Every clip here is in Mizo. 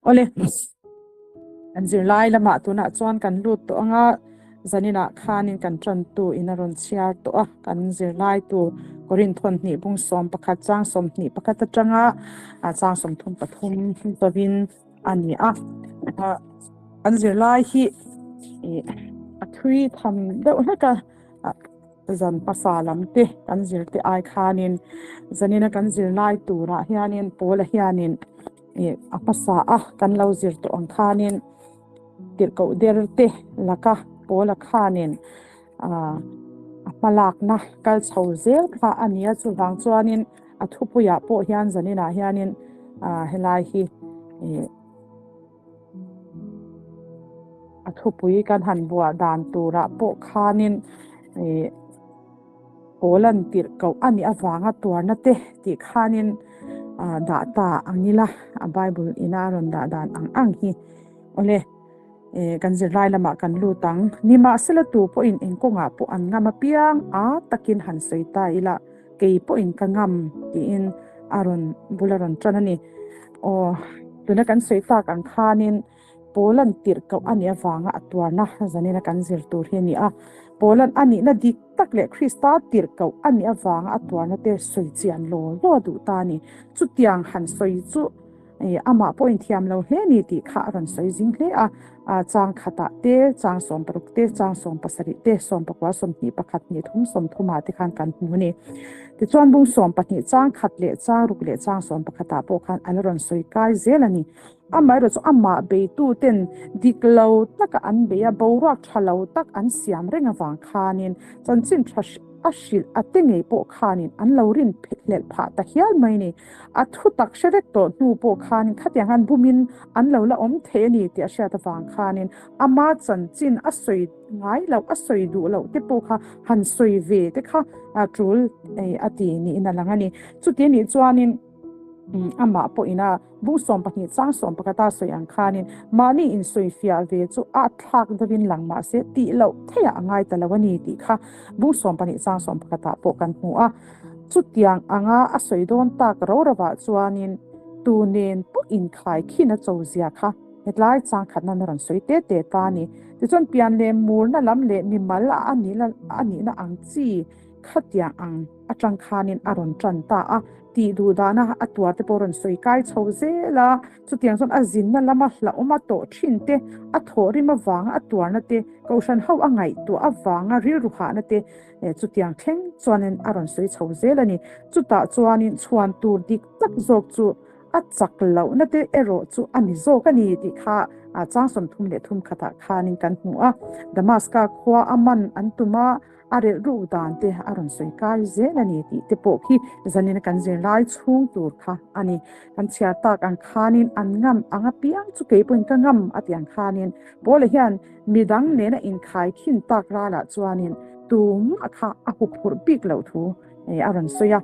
Awle, kan zirlai lamah tunah chuan kan lut tawh anga zaninah khanin kan tantu in a rawn chhiar tawh a, kan zirlai tur Korinth thawn hnih bung 11 chang 21 atanga chang 33 zawin a ni a. Kan zirlai hi a thui tham deuh hlek a. Zan hmasa lam te kan zir te ai khanin zanina kan zirlai turah hianin Paula hianin ih a hmasa a kan lo zir tawh ang khanin tirhkoh der te laka Paula khanin ah a hmalakna kal chho zel kha a ni a chuvang chuanin a thupuiah pawh hian zaninah hianin ah helai hi ih. A thupui kan han buah dan turah pawh khanin ih pawl an tirh koh a nih avanga tuarna te tih khanin ah dah ta ang ila a bible ina a rawn dah dan ang ang hi awle ih kan zirlai lamah kan lut ang nimahsela tu pawhin eng kawngah pawh an ngam apiang a takin han sawi ta ila kei pawhin ka ngam tiin a rawn bul a rawn tan a ni. Aw, tuna kan sawi tak ang khanin Poland tirh koh a nih avanga a tuarna zanina kan zir tur hi a ni a. Poland a nihna dik tak leh Krista tirh koh a nih avanga a tuarna te sawi chian law law duh ta a ni. Chutiang han sawi chu amah pawhin thiam lo hle ni tih kha a rawn sawi zing hle a. Chang khatah te, chang 16 te, chang 17 te, 19, 21, 2, 30 ah te khan kan hmu a ni. Tichuan bung 12 chang khat leh chang ruk leh chang 11 ah pawh khan a la rawn sawi kai zel a ni. Amaherawhchu amah beitu ten dik lo taka an bei a, boruak tha lo tak an siam reng avang khanin chanchin tha a hrilh a te ngei pawh khanin an lo rin hlelh phah ta hial mai a ni. A thu tak hre vek tawh hnu pawh khanin khatiang khan bumin an lo la awm thei a ni tih a hriat avang khanin ama chanchin a sawi ngai loh a sawi duh loh te pawh kha han sawi ve te kha a tul a ti niin a lang a ni. Chuti anih chuanin amah pawhin a bung 12 chang 11 a sawi ang khanin mahni insawi fiah ve chu a thlak deuhin lang mah se tih loh theiah a ngai ta lo a ni tih kha bung 12 chang 11 ah pawh kan hmu a. Chutiang anga a sawi dawn tak ro rovah chuanin tu nen pawh inkhai khin a cho zia kha hetlai chang khatna na rawn sawi te te ta a ni. Tichuan pian leh murna lam leh mimal a a nihna ang chi khatiang ang atang khanin a rawn tan ta a, tih duh dana a tuar te pawh a rawn sawi kai chho zel a. Chutiang chuan a zinna lama hlauhawm a tawh thin te, a thawhrim avanga a tuarna te, kohhran ho a ngaihtuah avanga rilru hahna te, Chutiang thleng chuanin a rawn sawi chho zel a ni. Chutah chuanin chhuan tur dik tak zawk chu a chak lohna te erawh chu a ni zawk a ni tih kha chang 33 khatah khanin kan hmu a. Damaska khua a man an tum a, a relh ruk dan te a rawn sawi kai zel a ni tih te pawh khi zanin kan zirlai chhung tur kha a ni. Kan chhiar tak ang khanin an ngam ang apiang chu kei pawhin ka ngam a tih ang khanin Paula hian Midang nena inkhai khin tak ralah chuanin tumah kha a huphurh bik loh thu a rawn sawi a.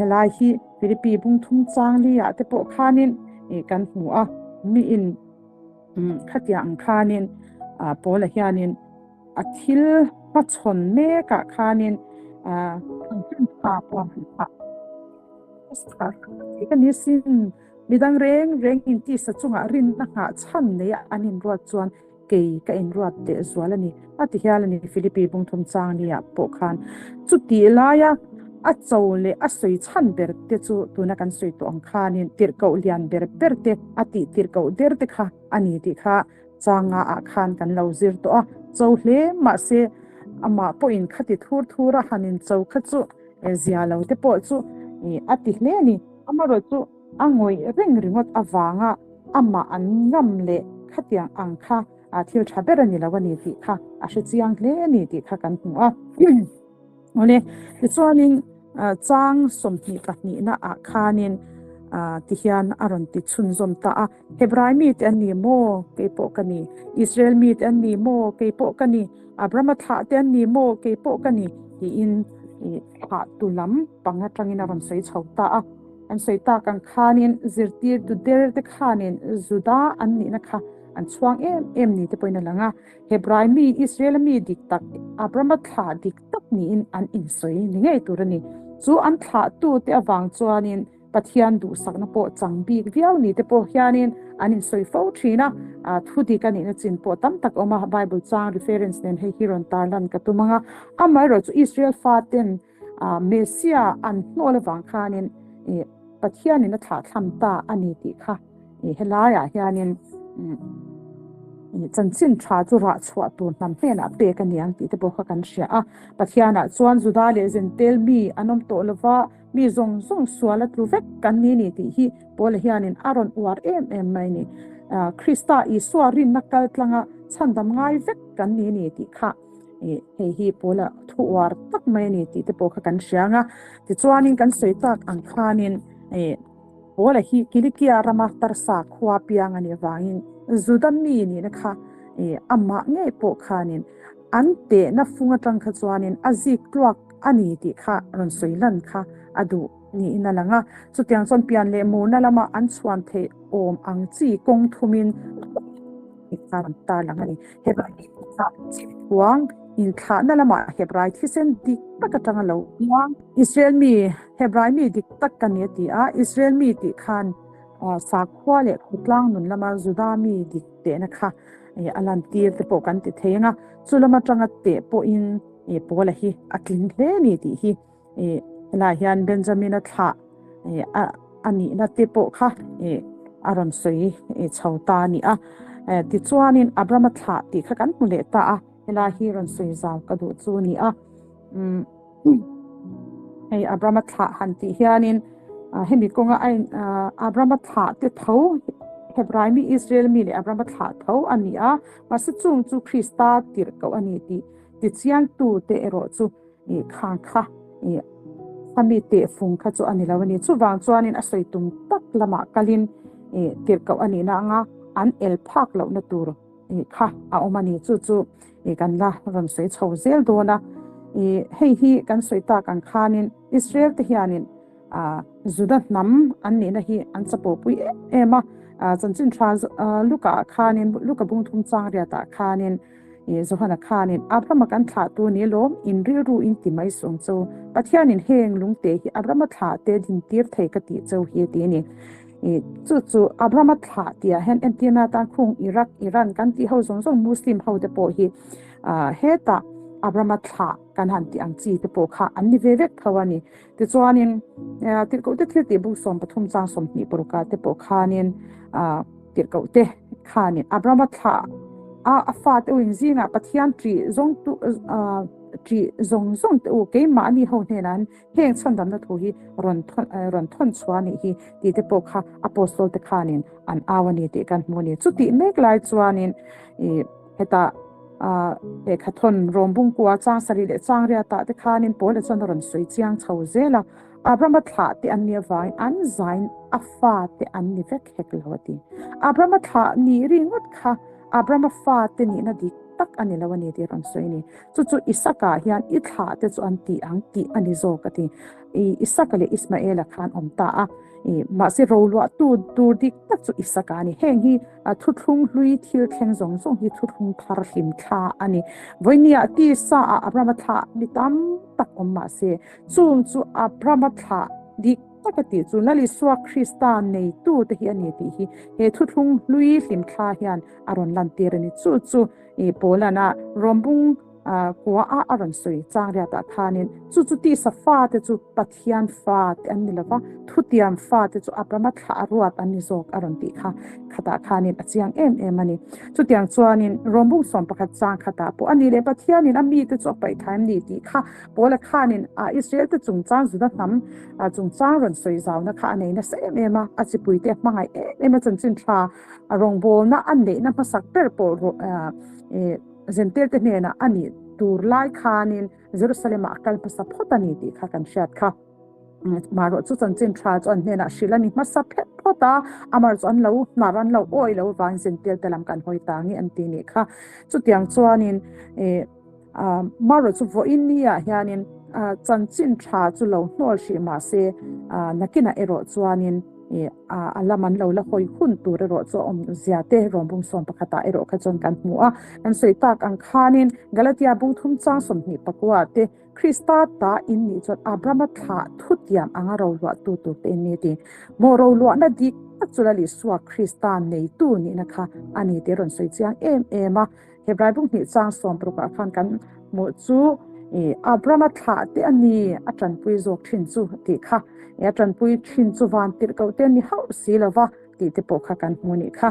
Helai hi Philippi bung thum chang li ah te pawh khanin kan hmu a, miin khatiang ang khanin Paula hianin a thil hmachhawn mekah khanin ka ni sin midang reng reng intisa chungah rinna nghah chhan neia an inruat chuan Kei ka inruat teh zual a ni, a ti hial a ni Philippi bungthum chang nia pawh khan. Chutih laia a cho leh a sawi chhan ber te chu tuna kan sawi tawh ang khanin tirhkoh lian ber ber te a tih tirhkoh der te kha a ni tih kha changa ah khan kan lo zir tawh a. Cho hle mahse amah pawhin khati thur thur a han incho kha chu zia lo te pawh chu a ti hle a ni. Amaherawhchu A ngawih reng ringawt avanga amah an ngam leh khatiang ang kha thil tha ber a ni lo a ni tih kha a hre chiang hle a ni tih kha kan hmu a. Awle, tichuanin chang 22 ah khanin tihian a rawn ti chhunzawm ta a, Hebrai mite an ni maw? Kei pawh ka ni. Israel mite an ni maw? Kei pawh ka ni. Abrahama thlah te an ni maw? Kei pawh ka ni. Tiin thlah tu lam pang atangin a rawn sawi chho ta a. An sawi tak ang khanin zirtirtu der te khanin Juda an nihna kha an chhuang em em ni te pawhin a lang a. Hebrai mi, Israel mi dik tak, Abrahama thlah dik tak niin an insawi ni ngei tur a ni. Chu an thlahtute avang chuanin. Pathian duhsakna pawh chang bik viau ni te pawh hianin an insawi fo thin a, thu dik a nihna chin pawh tam tak a awm a, Bible chang reference nen hei hi rawn tarlan ka tum ang a. Amaherawhchu Israel faten Messiah an hnawl avang khanin Pathianin a thlahthlam ta a ni tih kha helaiah hianin chanchin tha chu rah chhuah tur hnam hnenah pek a ni ang tih te pawh kha kan hria a. Pathianah chuan Juda leh Zentel mi an awm tawh lova, Mi zawng zawng sual a tlu vek kan ni ni tih hi Paula hianin a rawn uar em em mai ni. Krista Isua rinna kal tlanga chhandam ngai vek kan ni ni tih kha hei hi Paula thu uar tak mai a ni tih te pawh kha kan hria ang a. Tichuanin kan sawi tak ang khanin Paula hi Kilikia rama Tarsa khua piang a nih avangin Juda mi nihna kha amah ngei pawh khanin an tehna fung atang kha chuanin a zik tluak a ni tih kha rawn sawi lan kha a duh niin a lang a. Chutiang chuan pian leh murna lama an chhuan theih awm ang chi kawng thumin kha rawn tar lang a ni. Hebrai huang inthlahna lamah Hebrai thisen dik tak atanga lo piang Israel mi Hebrai mi dik tak ka ni a ti a, Israel mi tih khan sakhua leh khawtlang nun lama Juda mi dik tehna kha a lantir te pawh kan ti thei ang a, chu lam atanga teh pawhin Paula hi a tling hle a ni tih hi helaiah hian Benjamina thlah a nihna te pawh kha a rawn sawi chho ta a ni a. Tichuanin Abrahama thlah tih kha kan hmu leh ta a, helai hi rawn sawi zau ka duh chu a ni a. Hei Abrahama thlah han tih hianin hemi kawnga a in Abrahama thlah te tho Hebrai mi Israel mi leh Abrahama thlah tho a ni a, mahse chung chu Krista tirh koh a ni tih tichiangtu te erawh chu khang kha a mi tehfung kha chu a ni lo a ni. Chuvang chuanin a sawi tum tak lamah kalin tirh koh a nihna anga an el phak lohna tur kha a awm a ni. Chu chu kan la rawn sawi chho zel dawn a. Hei hi kan sawi tak ang khanin Israel te hianin Juda hnam an nihna hi an chapawhpui em em a. Chanchin tha Luka ah khanin Luka bung thum chang riatah khanin Johana khanin Abrahama kan thlahtu ni lawm in rilru in ti mai sung chu Pathianin heng lungte hi Abrahama thlah te dintir thei ka tih cheu hi a ti a ni. Chu chu Abrahama thlah tihah hian entirna atan khung Iraq, Iran kan tih ho zawng zawng Muslim ho te pawh hi hetah Abrahama thlah kan han tih ang chi te pawh kha an ni ve vek tho a ni. Tichuanin tirhkohte thil tih buk 13 chang 20 parukah te pawh khanin tirhkohte khanin Abrahama thlah a a fate u in zingah Pathian ṭih zawng tu ṭih zawng zawng te u keimahni ho hnenah Heng chhandamna thu hi rawn thawn rawn thawn chhuah a nih hi tih te pawh kha Apostol te khanin an au a ni tih kan hmu a ni. Chutih mek lai chuanin ih hetah ah lehkha thawn rawm bungkua chang sarih leh chang riatah te khanin Paula chuan a rawn sawi chiang chho zel a, Abrahama thlah te an nih avangin an zain a fa te an ni vek hek lo a ti. Abrahama thlah nih ringawt kha Abrahama fa te nihna dik tak a ni lo a ni tih a rawn sawi a ni. Chu chu Isaka hian i thlah te chu an ti ang tih a ni zawk a ti. I Isaka leh Ismaela kha an awm ta a, i mahse roluahtu tur dik tak chu Isaka a ni. Heng hi thuthlung hlui thil thleng zawng zawng hi thuthlung thar hlim thla a ni. Vawinia tisa ah Abrahama thlah mi tam tak awm mahse chung chu Abrahama thlah dik tak a tih chu Lal Isua Krista neitu te hi a ni tih hi he thuthlung hlui hlim thla hian a rawn lantir a ni. Chu chu I Poland a Rawmbung kua a a rawn sawi chang riatah khanin chu chu tisa fate chu Pathian fate an ni lova, thutiam fate chu Abrahama thlah a ruat an ni zawk a rawn tih kha khatah khanin a chiang em em a ni. Chutiang chuanin Rawmbung 11 chang khatah pawh a ni leh Pathianin a mite chu a paih thaim ni tih kha Paula khanin a Israel te chungchang Juda hnam chungchang rawn sawi zauna kha a nei nasa em em a, a chipuite a hmangaih em em a chanchin tha A rawngbawlna a neihna hmasak ber pawh Zentelte hnenah a nih tur lai khanin Jerusalem-ah a kal hmasa phawt a ni tih kha kan hriat kha. Marawh chu chanchin tha chu an hnenah hrilh a ni hmasa phet phawt a, amar chu an lo hnar an lo awih lo avangin Zentelte lam kan hawi ta nge an ti nih kha. Chutiang chuanin Marawh chu vawiin ni-ah hianin chanchin tha chu lo hnawl hrih mah se, nakinah erawh chuanin a lam an lo la hawi hun tur erawh chu a awm zia te rawnbung sawm pakhatah erawh kha chuan kan hmu a. Kan sawi tak ang khanin Galatia bung thum chang 24 te. Krista ta in nih chuan Abrahama thlah thutiam anga roluahtu tur te in ni a ti. Maw roluahna dik tak chu Lal Isua Krista neitu nihna kha a ni tih a rawn sawi chiang em em a. Hebrai bung hnih chang sawmparukah khan kan hmuh chu Abrahama thlah te a ni a tanpui zawk thin chu tih kha. A tanpui thin chu van tirh koh te a ni hauh si lo va tih te pawh kha kan hmu nih kha.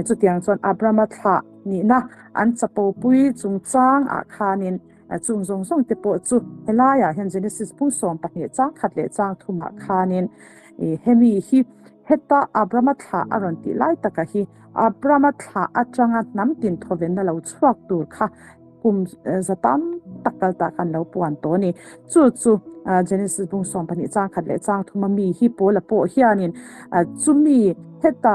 Chutiang chuan Abrahama thlah nihna an chapopui chungchang ah khanin Chung zawng zawng te pawh chu helaiah hian Genesis bung 12 chang khat leh chang thumah khanin hemi hi heta Abrama thlah a rawn tih lai taka hi Abrama thlah atanga hnam tin thawvenna lo chhuak tur kha kum za tam tak kal ta khan lo puan tawh a ni. Chu chu Genesis bung 12 chang khat leh chang thuma mi hi Paula pawh hianin chumi heta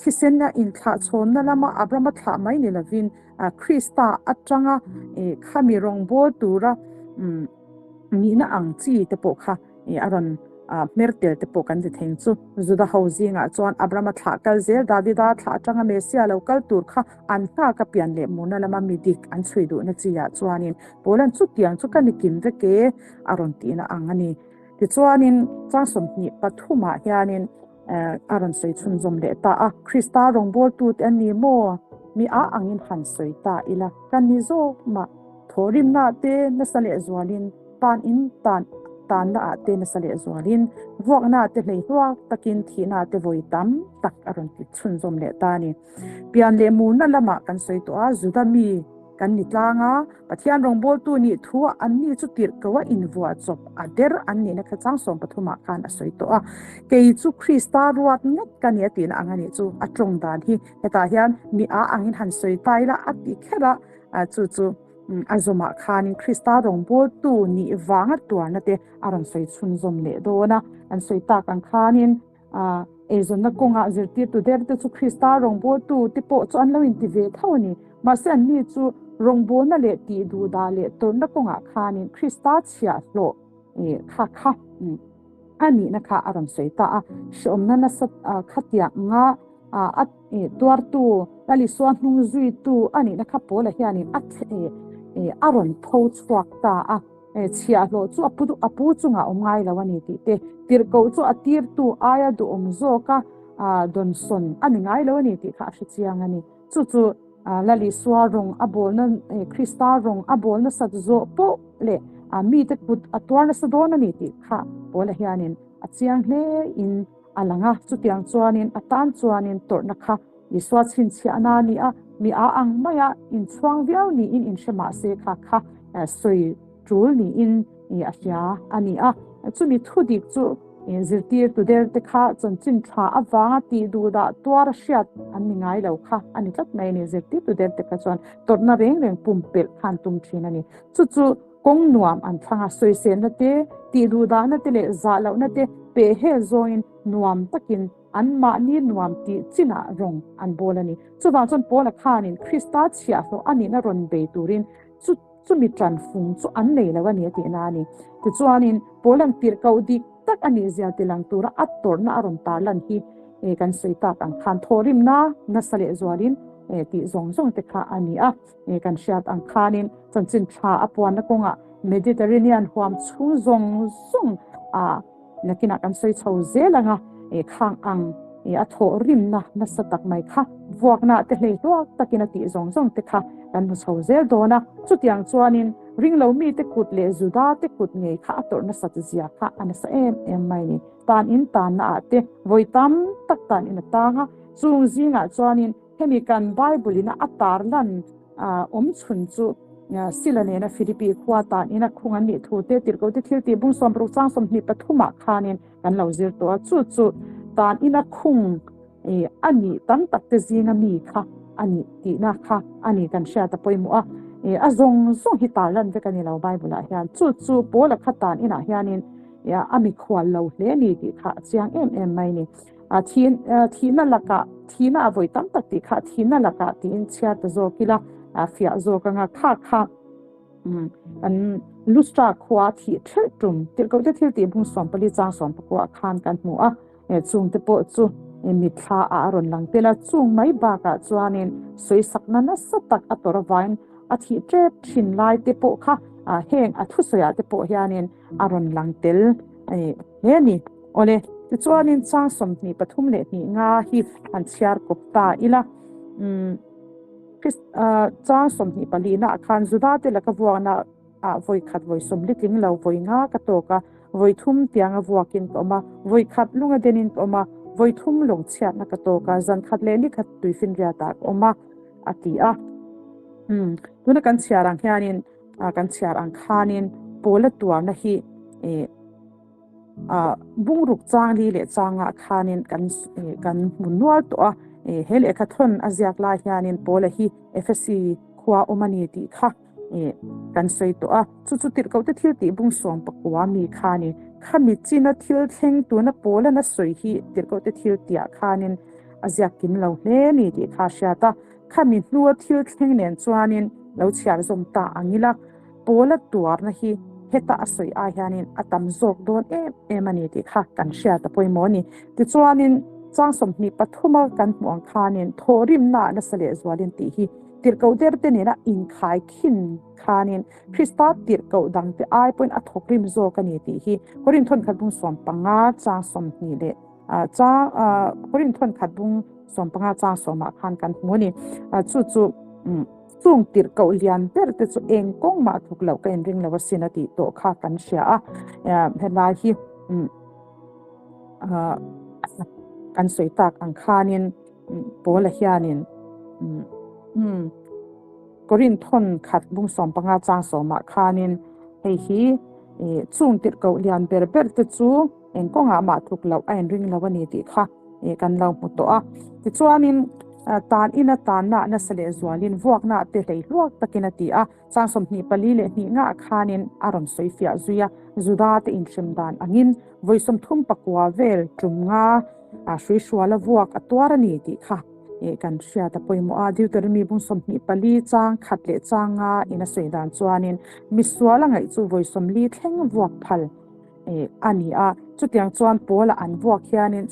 thisen a inthlahchhawnna lama Abrama thlah mai ni lovin Krista atanga khami rawngbâwl tura nihna ang chi te pawh kha a rawn hmer tel te pawh kan ti thei chu. Juda ho zingah chuan Abrahama thlah kal zel, Davida thlah atanga Messia lo kal tur kha an nghak a pian leh murna lama mi dik an chhui duhna chi ah chuanin Paula'n chutiang chu ka ni kim vek e a rawn tihna ang a ni. Tichuanin chang 23 ah hianin A rawn sawi chhunzawm leh ta a, Krista rawngbawltute an ni maw? Mi a angin han sawi ta ila, ka ni zawk mah. Thawhrimnaah te nasa leh zualin, tan in tan tannaah te nasa leh zualin, vuaknaah te hleihluak takin thihnaah te vawi tam tak a rawn ti chhunzawm leh ta a ni. Pian leh murna lamah kan sawi tawh a, Juda mi kan ni tlang a, Pathian rawngbawltu nih thu anni chu tirhkoh a invuah chawp a der an nihna kha chang 13 ah khan a sawi tawh a. Kei chu Krista ruat ngat ka ni a tihna ang a nih chu a tawng dan hi. Hetah hian mi a angin han sawi ta ila a ti kher a, chu chu a zawmah khanin Krista rawngbawltu nih vanga tuarna te a rawn sawi chhunzawm leh dawn a. An sawi tak ang khanin A eizawnna kawngah zirtirtu derte chu Krista rawngbawltu te pawh chu an lo inti ve tho a ni. Mahse anni chu rawngbawlna leh tihduhdah leh tawrhna kawngah khanin Krista chhiahhlawh kha kha a nihna kha a rawn sawi ta a. Hrehawmna nasa khatiang anga a tuartu, Lal Isua hnung zuitu a nihna kha Paula hianin a rawn tho chhuak ta a. Chhiahhlawh chu a pu chungah awm ngai lo a ni tih te, tirhkoh chu a tirtu aia duhawm zawka dawnsawn a ni ngai lo a ni tih kha a hre chiang a ni. Chu chu Lal Isua rawng a bawlna, Krista rawng a bawl nasat zawh poh leh mite kut a tuar nasa dawn a ni tih kha Paula hianin a chiang hlein a lang a. Chutiang chuanin a tan chuanin tawrhna kha Isua chhinchhiahna a ni a, mi a ang maia inchhuang viau niin inhre mah se kha kha sawi tul niin a hria a ni a. Chumi thu dik chu zirtirtu derte kha chanchin tha avanga tih duhdah tuar a hriat an ni ngai lo kha a ni tlat mai a ni. Zirtirtu derte kha chuan tawrhna reng reng pumpelh kha an tum thin a ni. Chu chu kawng nuam an thlang a, sawiselna te, tih duhdahna te leh zah lohna te pehhel zawngin nuam takin Anmahni nuam tih chinah rawng an bawl a ni. Chuvang chuan Paula khanin Krista chhiahhlawh a nihna rawn bei turin chu chumi tanfung chu an nei lo a ni a tihna a ni. Tichuanin Paula'n tirhkoh dik tak a nihzia tilang tura a tawrhna a rawn tarlan hi kan sawi tak ang khan thawhrimna nasa lehzualin tih zawng zawng te kha a ni a. Kan hriat ang khanin chanchin tha a puanna kawngah Mediterranean huam chhung zawng zawng a Nakinah kan sawi chho zel ang a, khang ang a thawh rimna nasa tak mai kha vuakna te hlei hluak takin a tih zawng zawng te kha kan hmu chho zel dawn a. Chutiang chuanin ringlo mite kut leh Juda te kut ngei kha a tawrh nasat zia kha a nasa em em mai ni. Tan in tanna ah te vawi tam tak tan in a tang a, chung zingah chuanin Hemi kan Bible ina a tarlan awm chhun chu Sila nena Philippi khua tan ina khung an nih thu te tirhkoh te thil tih bung 60 chang 23 ah khanin kan lo zir tawh a, chu chu tan ina khung a nih tam tak te zinga mi kha a nih tihna kha a ni kan hriat a pawimawh a, a zawng zawng hi tarlan vek a ni lo Bible ah hian, chu chu Paula kha tan inah hianin a mikhual lo hle ni tih kha a chiang em em mai ni. A thi thihna lakah thihna a vawi tam tak tih kha thihna lakah tiin chhiar ta zawk ila a fiah zawk anga kha kha kan Lustra khua thih thelh tum tirhkoh te thil tih bung 14 chang 19 khan kan hmu a chung te pawh chu mitthla ah a rawn lang tel a chung mai bakah chuanin sawisakna nasa tak a tawrh avangin. a thih tep thin lai te pawh kha heng a thusawiah te pawh hianin a rawn lang tel hle a ni. Awle, tichuanin chang 23 leh 2 nga hi han chhiar kawp ta ila. Umm, chang 24 naah khan Juda te laka vuakna ah vawi khat vawi 40 tling lo vawi nga ka tawk a, vawi thum tianga vuakin ka awm a, vawi khat lunga denin ka awm a, vawi thum lawng chhiatna ka tawk a, zan khat leh ni khat tuifinriatah ka awm a, a ti a. Umm, tuna kan chhiar ang hianin, kan chhiar ang khanin Paula tuarna hi eh, bungruk chang li leh changah khanin kan kan hmu nual tawh a. He lehkha thawn a ziak lai hianin Paula hi Efesi khua awm a ni tih kha kan sawi tawh a. Chu chu tirhkohte thil tih bung sawm pakua mi kha a ni. Khami china thil thleng tuna Paula'n a sawi hi tirhkohte thil tihah khanin a ziak kim lo hle a ni tih kha a hriat a. Khami hnua thil thleng nen chuanin lo chhiar zawm ta ang ila. Paula tuarna hi heta a sawi ai hianin a tam zawk dawn em em a ni tih kha kan hriat a pawimawh a ni. Tichuanin chang 23 a kan hmuh ang khanin thawhrimna ah nasa leh zualin tih hi tirhkoh derte nena inkhai khin khanin Krista tirhkoh dangte ai pawhin a thawkrim zawk a ni tih hi Korin thawnkhat bung 15 chang 20 leh chang Korin thawnkhat bung 15 chang 10 ah khan kan hmu a ni. Chu chu Chung tirhkoh lian ber te chu eng kawng mah tluk loh ka inring lo asin a tih tawh kha kan hria a. Helai hi kan sawi tak ang khanin Paula hianin Korinth thawn khat bung 15 chang 10 ah khanin hei hi chung tirhkoh lian ber ber te chu eng kawngah mah tluk loh a inring lo a ni tih kha kan lo hmu tawh a. Tichuanin tan ina tanna nasa leh zualin vuakna te hlei hluak takin a ti a. Chang 24 leh 2 ngah khanin a rawn sawi fiah zui a. Juda te inhrem dan angin vawi 39 vel tum nga hrui hruala vuak a tuar a ni tih kha kan hriat a pawimawh a. Deuteronomy bung 24 chang khat leh chang nga in a sawi dan chuanin misual a ngaih chu vawi 40 thleng vuak phal a ni a. Chutiang chuan Paula an vuak hianin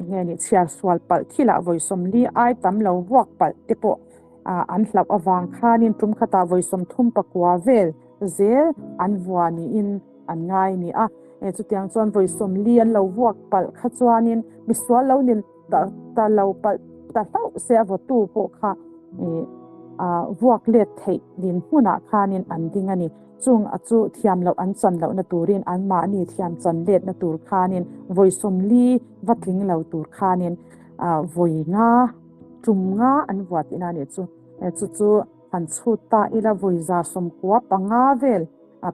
enge ni chhiar sual palh thilah vawi 40 ai tam lo vuak palh te pawh an hlauh avang khanin tum khatah vawi 39 vel zel an vua niin an ngai ni a. Chutiang chuan vawi 40 an lo vuak palh kha chuanin misual lo ni ta lo palh ta hlauh se a vawtu pawh kha vuak let theih dinhmunah khanin an ding a ni. Chung a chu thiam loh an chan lohna turin anmahni thiam chan letna tur khanin vawi 40 va tling lo tur khanin vawi nga tum nga an vuah tihna a nih chu. Chu chu han chhut ta ila vawi 95 vel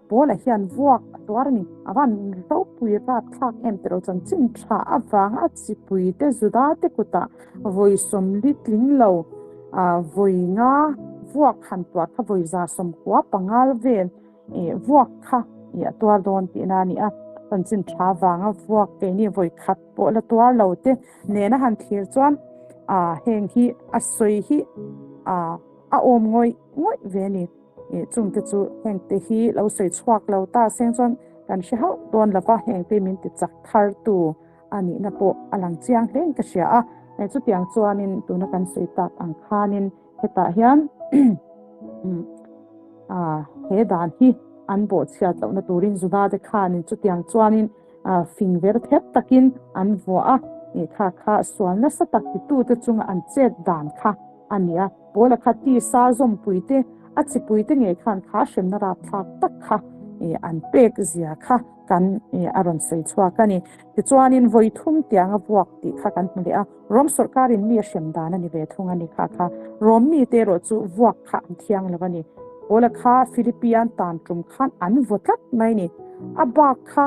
Paula hian vuak a tuar a ni. A van ropui rapthlak em tih lo chuan chin tha avanga a chipui te Juda te kutah vawi 40 tling lo vawi nga vuak han tuar kha vawi 95 vel vuak kha a tuar dawn tihna a ni a. Chanchin tha avanga vuak keini vawi khat pawh la tuar lo te nena han thlir chuan heng hi a sawi hi a awm ngawih ngawih ve a ni. Chungte chu hengte hi lo sawi chhuak lo ta seng chuan kan hre hauh dawn lova hengte min ti chak thar tu a nihna pawh a lang chiang hlein ka hria a. Chutiang chuanin tuna kan sawi tak ang khanin hetah hian he dan hi an bawhchhiat lohna turin Juda te khanin chutiang chuanin fing ver thep takin an vuah a. Kha kha sual nasa tak titute chunga an chet dan kha a ni a. Paula kha tisa zawmpui te, a chipui te ngei khan kha hremna rapthlak tak kha an pek zia kha kan a rawn sawi chhuak a ni. Tichuanin vawi thum tianga vuak tih kha kan hmu leh a, Rom sawrkarin mi a hrem dan a ni ve thung a ni kha kha. Rom mite erawh chu vuak kha an thiang lo a ni. Paula kha Philippian tan tum khan an vaw tlat mai a ni. A bak kha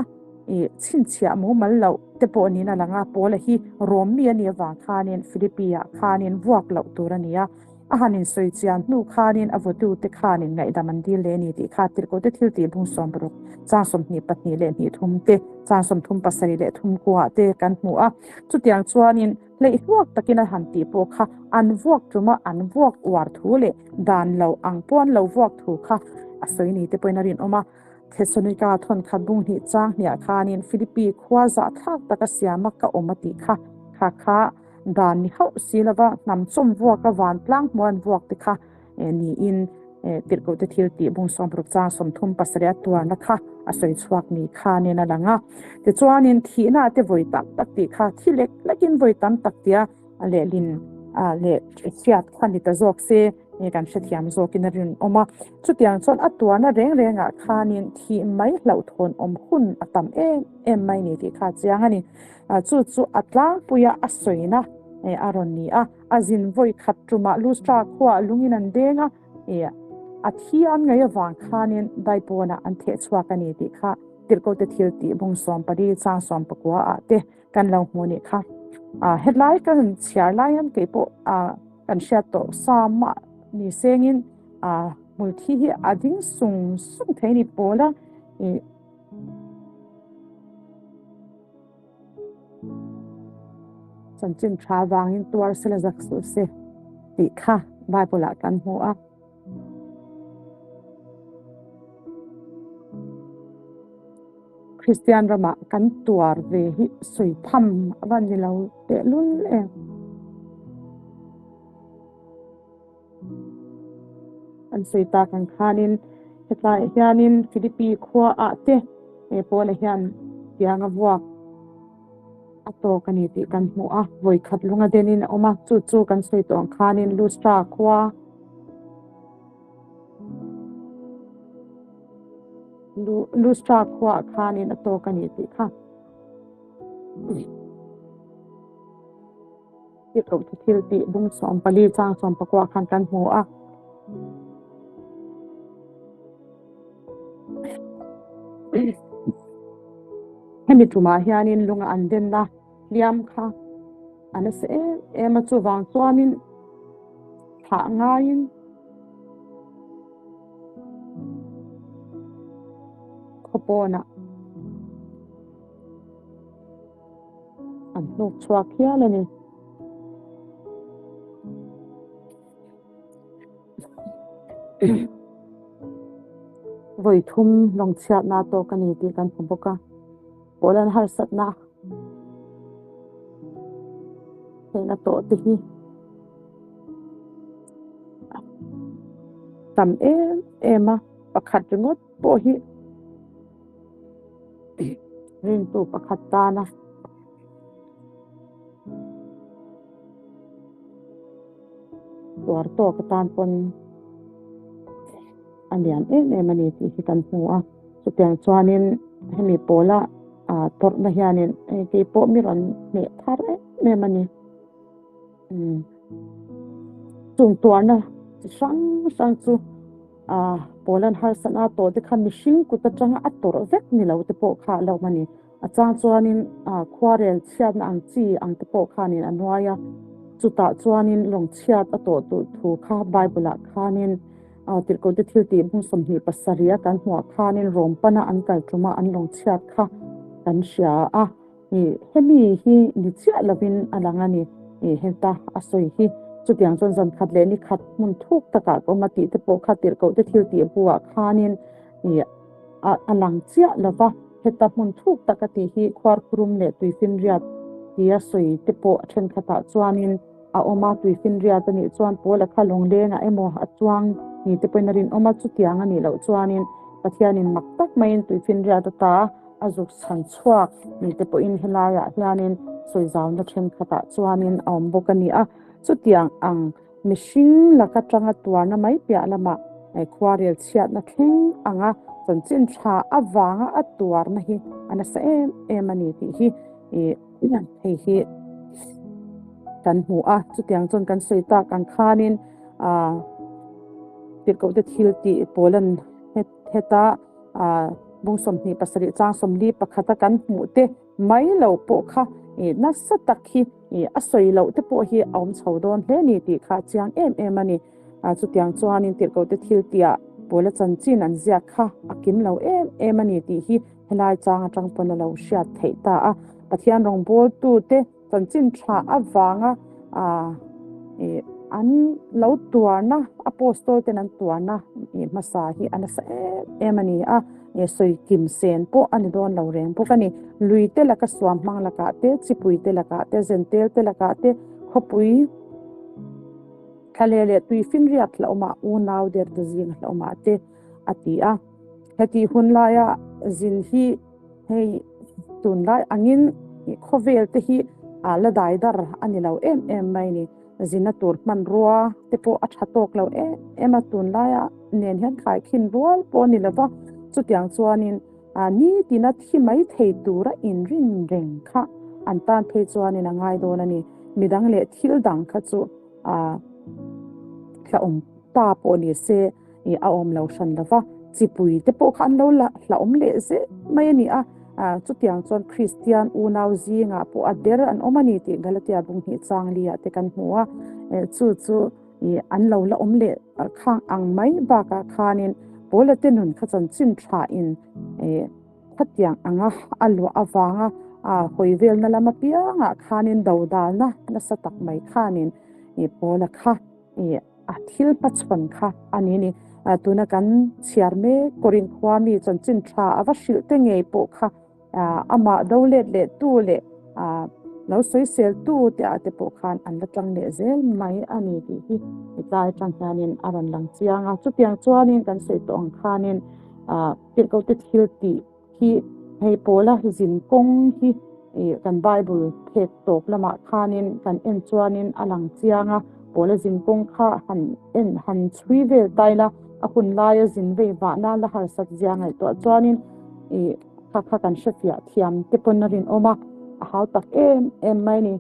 chhinchhiah mumal loh te pawh niin a lang a, Paula hi Rom mi a nih avang khanin Philippi-ah khanin vuak loh tur a ni a. A han insawi chian hnu khanin a vawtute khanin ngaihdam an dil leh a ni tih kha tirhkohte thil tih bung 60 chang 22 leh 23 te, chang 37 leh 39 te kan hmu a. Chutiang chuanin hleihluak takin a han tih pawh kha an vuak tuma an vuak uar thu leh dan lo ang pawh an lo vuak thu kha a sawi ni te pawhin a rinawm a. Thesalonika thawnkhat bung hnih chang hniah khanin Philippi khua zahthlak taka siama ka awm a tih kha kha kha dan ni hauh si lova hnam chawm vuaka vantlang hmuh an vuak te kha niin. Tirhkohte thil tih bung 60 chang 37 a tuarna kha a sawi chhuak ni khanin a lang a. Tichuanin thihna te vawi tam tak tih kha thi lek lekin vawi tam tak tia a lehlin leh hriat kha ni ta zawk se kan hrethiam zawkin a rinawm a. Chutiang chuan a tuarna reng rengah khanin thih mai hlauhthawn awm hun a tam em em mai ni tih kha a chiang a ni. Chu chu a tlangpuia a sawina a rawn ni a. A zin vawi khat tumah Lustra khuaah lungin an deng a, a thi an ngaih avang khanin daipawnah an theh chhuak a ni tih kha Tirhkote thil tih bung 14 chang 19 ah te kan lo hmu nih kha. Hetlai kan chhiar lai hian kei pawh kan hriat tawh sa mah ni sengin hmulthi hi a ding sung sung thei ni pawl a. Chanchin tha vangin tuar sela zak suh se tih kha Bible ah kan hmu a. Kristian ramah kan tuar ve hi sawi tham a va ni lo tehlul em. An sawi tak ang khanin hetlaiah hianin Philippi khua ah te he Paula hian tiang a vuak a tawk a ni tih kan hmu a, vawi khat lunga denin a awm a, chu chu kan sawi tawh ang khanin Lustra khua Lustra khua ah khanin a tawk a ni tih kha. Tirhkoh chu thil tih bung 14 chang 19 khan kan hmu a. Hemi tumah hianin lunga an denna hliam kha a nasa em em a, chuvang chuanin thlah ngaiin khawpawnah An hnuk chhuak hial a ni. Vawi thum lawng chhiatna tawk a ni tih kan hmu bawk a. Pawlan harsatna theihna tawh te hi tam em em a, pakhat ringawt pawh hi Ringtu pakhat tana tuar tawk atan pawn a lian em em a ni tih hi kan hmu a. Chutiang chuanin hemi pawla tawrhna hianin hei keipawh mi rawn hneh thar em em a ni. Chung tuarna chi hrang hrang chu Poland harsatna tawh te kha mihring kut atanga a tawrh vek ni lo te pawh kha a lo awm a ni. A chang chuanin khuarel chhiatna ang chi ang te pawh khanin a nuai a, chutah chuanin lawng chhiat a tawh duh thu kha Bible ah khanin Tirhkohte thiltih hmun 27 a kan hmuah khanin Rom pana an kal tuma an lawng chhiat kha kan hria a. Ih, hemi hi ni chiah lovin a lang a ni. Ih, heta a sawi hi. Chutiang chuan zan khat leh ni khat hmun thuk takah ka awm a tih te pawh kha tirhkoh te thil tih buah khanin ih, a a lang chiah lo va. Heta hmun thuk tak a tih hi khuarkhurum leh tuifinriat tia sawi te pawh thenkhatah chuanin a awm a. Tuifinriat a nih chuan Paula kha lawnglengah emaw a chuang ni te pawhin a rinawm a. Chutiang a nih loh chuanin Pathianin mak tak maiin tuifinriat ata A zuk chhan chhuak mi te pawhin helaiah hianin sawizauna thenkhatah chuanin a awm bawk a ni a. Chutiang ang mihring laka tanga tuarna mai piah lamah khuarel chhiatna thleng anga chanchin tha avanga a tuarna hi a nasa em em a ni tih hi hei hi kan hmu a. Chutiang chuan kan sawi tak ang khanin tirhkohte thil tih pawl an heta Bung 27 chang 41 a kan hmuh te mai lo pawh kha nasa tak hi a sawi loh te pawh hi a awm chho dawn hle ni tih kha a chiang em em a ni. Chutiang chuanin tirhkohte thil tihah Paula chanchin an ziak kha a kim lo em em a ni tih hi helai chang atang pawn a lo hriat theih ta a. Pathian rawngbawltute Chanchin tha avanga an lo tuarna, Apostol ten an tuarna hmasa hi a nasa em em a ni a, sawi kim sen pawh a ni dawn lo reng bawk a ni. Lui te laka suam hmang lakah te, chipui te lakah te, zentel te lakah te, khawpui. Thlaleh leh tuifinriat hlauhawmah unau derte zing hlauhawmah te a ti a. Hetih hun laia zin hi hei tunlai angin khawvel te hi la daidar a ni lo em em mai ni. Zina tur hmanrua te pawh a tha tawk lo em em a, tunlaia nen hian khaikhin rual pawh a ni lo va, chutiang chuanin nitina thi mai thei tura inrin reng kha an tan phei chuanin a ngai dawn a ni. Midang leh thil dang kha chu hlauhawm ta pawh ni se a awm lo hran lo va, chipui te pawh kha an lo hlauhawm leh zel mai a ni a, chutiang chuan Kristian unau zingah pawh a der an awm a ni tih Galatia bunghnih changli ah te kan hmu a, chu chu an lo la awm leh khang ang mai bakah khanin Paula te nun kha chanchin thain khatiang anga a luah avanga hawi velna lam apiangah khanin dodalna nasa tak mai khanin Paula kha a thil hmachhawn kha a ni ni. Tuna kan chhiar mek Korinth khua mi chanchin tha a va hrilh te ngei pawh kha amah do let leh tu leh lo sawisel tu te ah te pawh khan an la tang leh zel mai a ni tih hi hetlai atang hianin a rawn lang chiang a. Chutiang chuanin kan sawi tawh ang khanin tirhkohte thil tih hi hei pawla zin kawng hi kan Bible phek tawp lamah khanin kan en chuanin a lang chiang a, pawla zin kawng kha han en han chhui vel ta ila a hun laia zin vei vahna la harsat zia ngaihtuah chuanin ih kha kha kan hrefiah thiam te pawn a rinawm a, a hau tak em em mai a ni.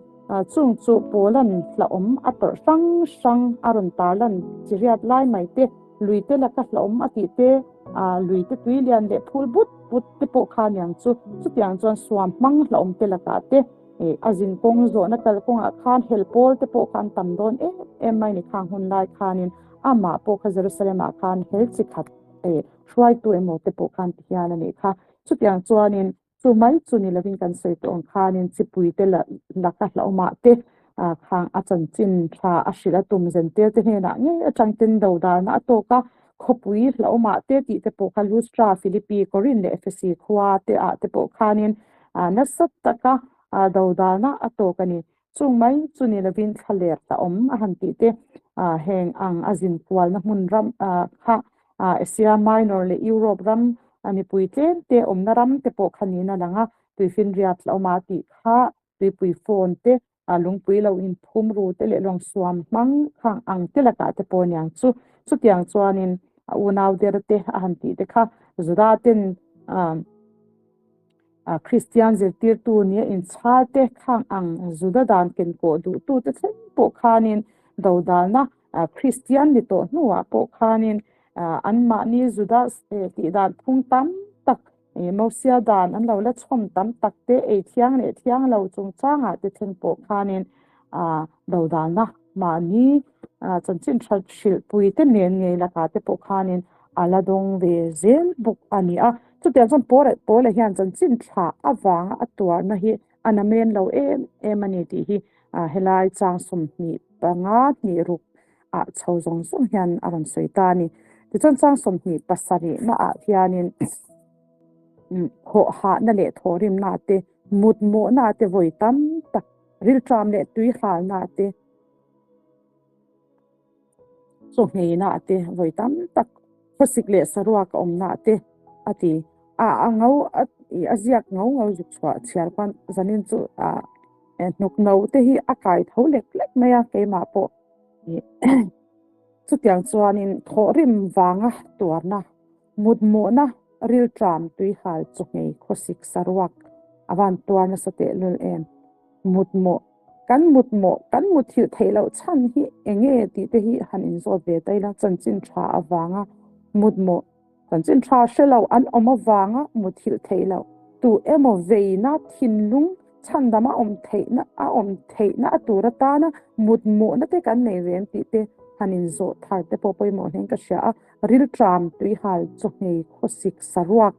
Chung chu pawlan hlauhawm a tawrh hrang hrang a rawn tarlan chi riat lai mai te. Lui te laka hlauhawm a tih te, lui te tui lian leh phul but but te pawh kha aniang chu. Chutiang chuan suam hmang hlauhawm te lakah te, a zin kawng zawhna kal kawngah khan hel pawl te pawh kha an tam dawn em em mai ni khang hun lai khanin amah pawh kha Jerusalem ah khan hel chi khat hruaitu emaw te pawh khan ti hial a nih kha. Chutiang chuanin Chu mai chu ni lovin kan sawi tawh ang khanin chipuite laka hlauhawmah te khang a chanchin tha a hrilh a tum zentel te hnenah ngei atang ten dodalna a tawk a, khawpui hlauhawmah te tih te pawh kha Lustra, Philippi, Korin leh Efesi khua te ah te pawh khanin nasa taka dodalna a tawk a ni. Chung mai chu ni lovin thlaler hlauhawm a han tih te heng ang a zin kualna hmun ram kha Asia Minor leh Europe ram mipui tlem te awmna ram te pawh kha niin a lang a, tuifinriat hlauhawm a tih kha tuipui phone te lungpui lo inphum ru te leh lawngsuam hmang khang ang te lakah te pawh aniang chu. Chutiang chuanin a unau der te a han tih te kha Juda ten Kristian zirtirtu nia inchhar te khang ang Juda dan kenkawh duhtute thleng pawh khanin dodalna Kristian ni tawh hnuah pawh khanin anmahni Juda tih dan phung tam tak Mosia dan an lo la chhawm tam tak te ei thiang leh thiang lo chungchangah te thleng pawh khanin dodalna mahni chanchin tha hrilhpui te nen ngei lakah te pawh khanin a la dawng ve zel bawk a ni a. Chutiang chuan Paula hian chanchin tha avanga a tuarna hi a namen lo em em a ni tih hi helai chang 25 hnih ruk ah chho zawng zawng hian a rawn sawi ta a ni. Tichuan chang 27 naah hianin thawhhahna leh thawhrimna te, mutmawhna te vawi tam tak, rilṭam leh tuihalna te, Chawhmehna te vawi tam tak khawsik leh saruak a awmna te a ti a, a ngo a ih a ziak ngo ngo zuk chhuah chhiar khan zanin chu ah hnuk no te hi a kai tho lek lek mai a keimah pawh ih chutiang chuanin thawhrim vanga tuarna mutmawhna rilṭam tuihal chawhmeh khawsik saruak a van tuar nasa tehlul em mutmawh. Kan mut mawh, kan muthilh theih loh chhan hi eng nge tih te hi han inzawt ve ta ila, chanchin tha avanga mut mawh, chanchin tha hre lo an awm avanga muthilh theih loh, tu emaw veina thinlung chhandam a awm theihna a awm theihna a tur atana mut mawhna te kan nei ve em tih te han inzawh thar te pawh pawimawh hlein ka hria a, rilṭam tuihal chawhmei khawsik saruak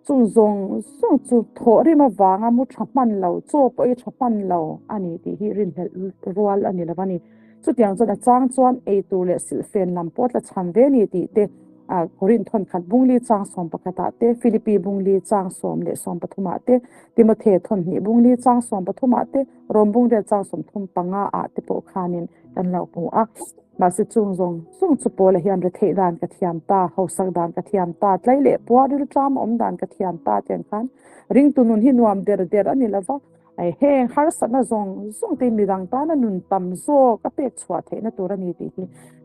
Chung zawng zawng chu thawhrim avanga mu tha hman lo, chaw pawh i tha hman lo a ni tih hi rinhlelh rual a ni lo a ni. Chutiang chuan a chang chuan ei tur leh silhfen lam pawh tla chhan ve ni tih te Korinth thawnkhat bungli chang 11 ah te, Philippi bungli chang 10 leh 13 ah te, Timothe thawnhnih bungli chang 13 ah te, Rom bungrel chang 35 ah te pawh khanin kan lo hmu a. Mahse chung zawng zawng chu Paula hian retheih dan ka thiam ta, hausak dan ka thiam ta, tlai leh puar rilṭam awm dan ka thiam ta tih ang khan ringtu nun hi nuam der der a ni lo va. Heng harsatna zawng zawng te midang tana nun tam zawk a pek chhuah theihna tur a ni tih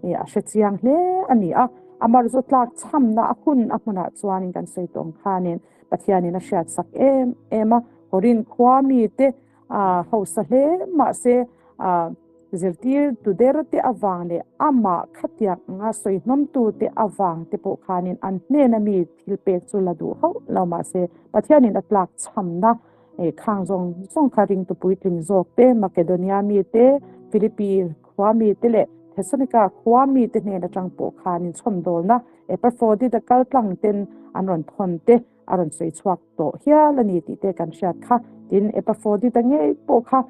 hi a hre chiang hle a ni a. A marzu tlak chhamna a hun a hmunah chuanin kan sawi tawh ang khanin Pathianin a hriatsak em em a. Korinth khua mite hausa hle mahse zirtir tu der te avang leh amah khatiang anga sawi hnawmtu te avang te pawh khanin an hnena mi thil pek chu la duh hauh lo mahse Pathianin a tlak chhamna khang zawng zawng kha ringtu puitling zawk te, Makedonia mi te, Philippi khua mi te leh Thessalonika khua mi te hnen atang pawh khanin chhawmdawlna Epafrodita kal tlang ten an rawn thawn te a rawn sawi chhuak tawh hial a ni tih te kan hriat kha. Tin, Epafrodita ngei pawh kha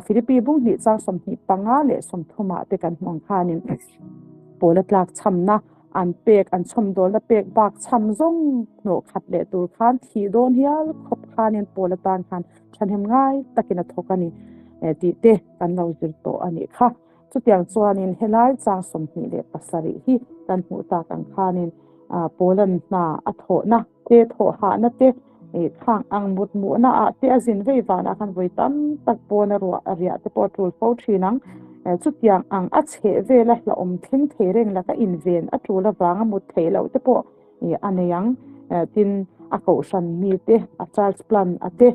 Philippi bung hnih chang 25 leh 30 ah te kan hmu ang khanin Paula tlak chhamna an pek, an chhawmdawlna pek bak chham zawng hnawh khat leh tur khan thih dawn hial khawp khanin Paula tan khan thahnem ngai takin a thawk a ni tih te kan lo zir tawh a nih kha. Chutiang chuanin helai chang 27 hi kan hmuh tak ang khanin Paula'n hna a thawhna te, thawhhahna te, khang ang mutmuhna ah te a zin vei vanah khan vawi tam tak pawn a ruah a riah te pawh a tul fo thin ang. Chutiang ang a chheh vela hlauhawm thleng thei reng laka inven a tul avanga mut theih loh te pawh a nei ang. Tin, a kohhran mite, a church plan a te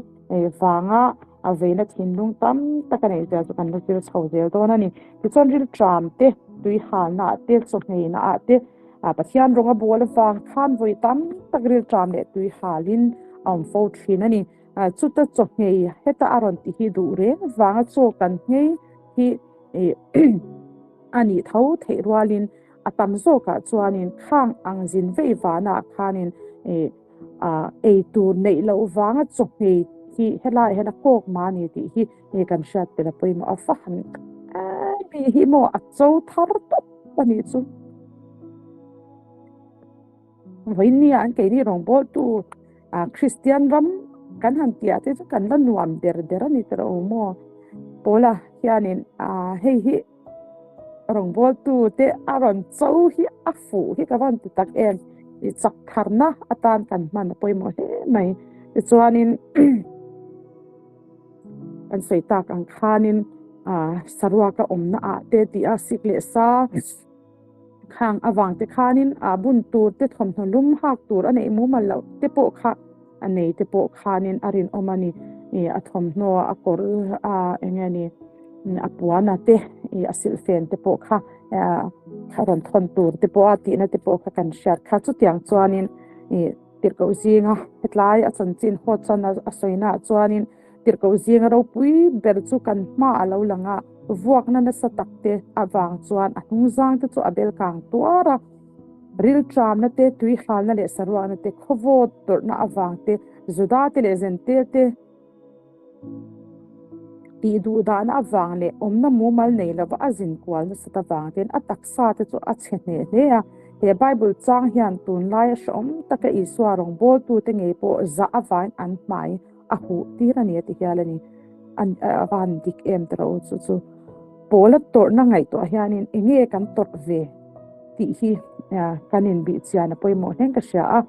vanga a veina thinlung tam tak a neih zia chu kan la zir chho zel dawn a ni. Tichuan rilṭam te, tuihalna ah te, chawhneihna ah te, Pathian rawng a bawl avang khan vawi tam tak rilṭam leh tuihalin a awm fo ṭhin a ni. Chuta chawhngei heta a rawn ti hi duh reng vanga chaw kan nghei hi a nih tho theih rualin a tam zawkah chuanin khang ang zin vei vanah khanin ei tur neih loh vanga chawhngei hi helaiah hian a kawk mah a ni tih hi kan hriat tel a pawimawh a fa han mi hi maw a cho thar tawp a nih chu. Vawinia an keini rawngbawltu Kristian ram kan han tih ah te chu kan la nuam ber ber a ni tawh lo maw? Paula hianin hei hi rawngbawltu te a rawn cho hi a fuh hi ka van ti tak em i chak tharna atan kan hman a pawimawh hle mai. Tichuanin kan sawi tak ang khanin saruaka awmna ah te tih a sik leh sa. Khang avang te khanin a bun tur te thawmhnaw lum hak tur a neih mumal loh te pawh kha a nei te pawh khanin a rinawm a ni. Ih a thawmhnaw a kawr a eng nge ni a puana te ih a silhfen te pawh kha a rawn thawn tur te pawh a tihna te pawh kha kan hriat kha. Chutiang chuanin ih tirhkoh zinga hetlai a chanchin haw chuan a sawinaah chuanin Tirhkoh zinga ropui ber chu kan hma a lo lang a, vuakna nasa tak te avang chuan a hnungzang te chu a bel kang tuar a. Rilṭamna te, tuihalna leh saruakna te, khawvawt tawrhna avang te, Juda te leh Zentel te tih duhdahna avang leh awmna mumal nei lova a zin kual nasat avang ten a taksa te chu a chhe hneh hle a. He Bible chang hian tunlaia hrehawm taka Isua rawngbawltute ngei pawh zah avangin an hmai a huh tir a ni a ti hial a ni. A va han dik em tawh rawh u chu chu. Paula tawrhna ngaihtuah hianin eng nge kan tawrh ve tih hi kan inbih chian a pawimawh hleng ka hria a.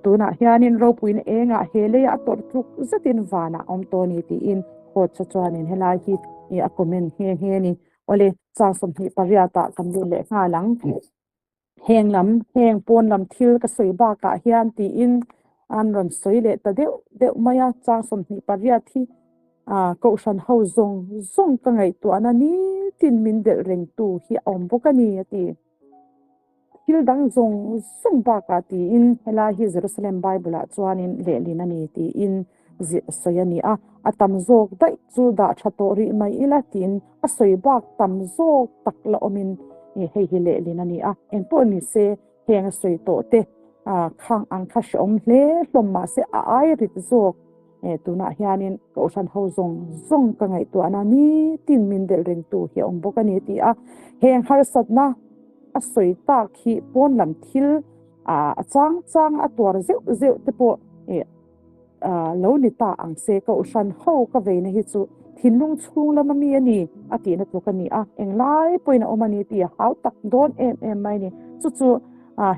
Tunah hianin ropuina engah he leiah a tawrh tluk zetin vanah a awm tawh a ni tiin coach chuanin helai hi a comment nghe nghe a ni. Awle, chang 28 ah kan lut leh nghal ang. Heng lam, heng pawn lam thil ka sawi bakah hian tiin an rawn sawi leh ta deuh deuh mai a, chang 28 hi kohhran ho zawng zawng ka ngaihtuahna nitin min delh rengtu hi a awm bawk a ni a ti. Thil dang zawng zawng bakah tiin helai hi Jerusalem Bible ah chuanin lehlin a ni tiin zir sawi a ni a, a tam zawk daih chu dah tha tawh rih mai ila tiin a sawi bak tam zawk tak la awmin hei hi lehlin a ni a, engpawh ni se heng a sawi tawh te khang ang kha hrehawm hle hlawm mahse a ai rit zawk tunah hianin kohhran ho zawng zawng ka ngaihtuahna nitin min delh rengtu hi a awm bawk a ni ti a, heng harsatna a sawi tak hi pawn lam thil a chang chang a tuar zeuh zeuh te pawh. lo ni ta ang se, Kohhran ho ka veina hi chu thinlung chhung lama mi a ni a tihna tluk a ni a, englai pawhin a awm a ni tih a hau tak dawn em em mai a ni. Chu chu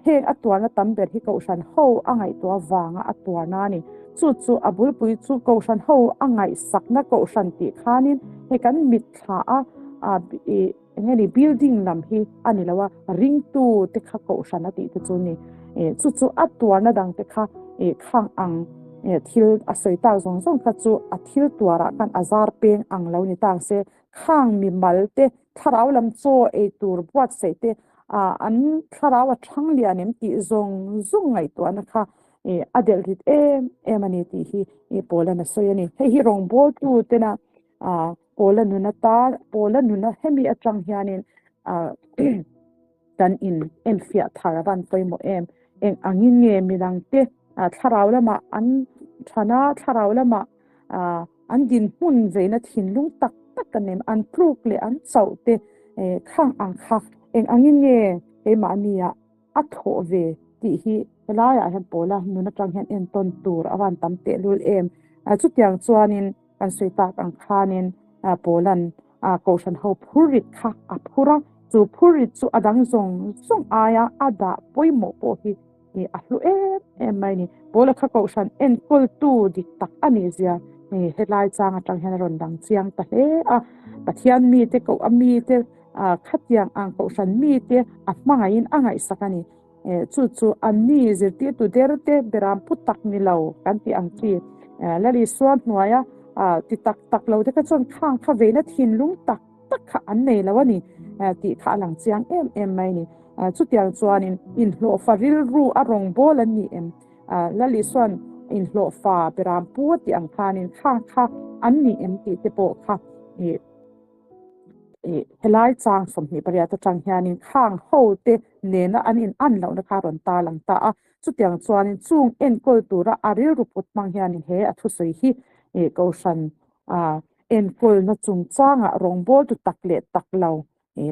heng a tuarna tam ber hi Kohhran ho a ngaihtuah vanga a tuarna a ni. Chu chu a bulpui chu Kohhran ho a ngaihsakna Kohhran tih khanin hei kan mitthla a ih Eng nge ni building lam hi a ni lo a, ringtu te kha kohhran a tih te chu ni. Chu chu a tuarna dang te kha khang ang thil a sawi tak zawng zawng kha chu a thil tuarah khan a zar peng ang lo ni tak se, khang mimal te thlarau lam chaw ei tur buatsaih te an thlarau a thang lian em tih zawng zawng ngaihtuahna kha a delh rit em em a ni tih hi Paul-a'n a sawi a ni. Hei hi rawngbawltu tena Pawla nun ata Pawla nuna hemi atang hianin kan in enfiah thar a van pawimawh em? Eng angin nge midangte thlarau lamah an thana thlarau lamah an dinhmun veina thinlung tak tak kan em? An tluk leh an chauh te khang ang kha eng angin nge keimahnia a thawh ve tih hi helaiah hian Pawla nun atang hian entawn tur a van tam tehlul em? Chutiang chuanin Kan sawi tak ang khanin Paula'n Kohhran ho phurrit kha a phur a, chu phurrit chu a dang zawng zawng aia a dah pawimawh pawh hi a hlu em em mai a ni. Paula kha Kohhran enkawltu dik tak a nih zia helai chang atang hian a rawn dang chiang ta hle a. Pathian mite koh a mite khatiang ang Kohhran mite a hmangaihin a ngaihsak a ni. Chu chu anni zirtirtu derte beram pu tak ni lo kan tih ang chi. Lal Isua hnuaia ti tak tak lo te kha chuan khang kha veina thinlung tak tak kha an nei lo a ni tih kha a lang chiang em em mai a ni. Chutiang chuanin inhlawhfa rilru a rawngbâwl an ni em? Lal Isua'n inhlawhfa beram pu a tih ang khanin khang kha an ni em tih te pawh kha Helai chang 28 atang hianin khang hote nena an in an lohna kha a rawn tarlang ta a. Chutiang chuanin chung enkawl tura a rilru put hmang hianin he a thusawi hi Kohhran enkawlna chungchangah rawngbawltu tak leh tak lo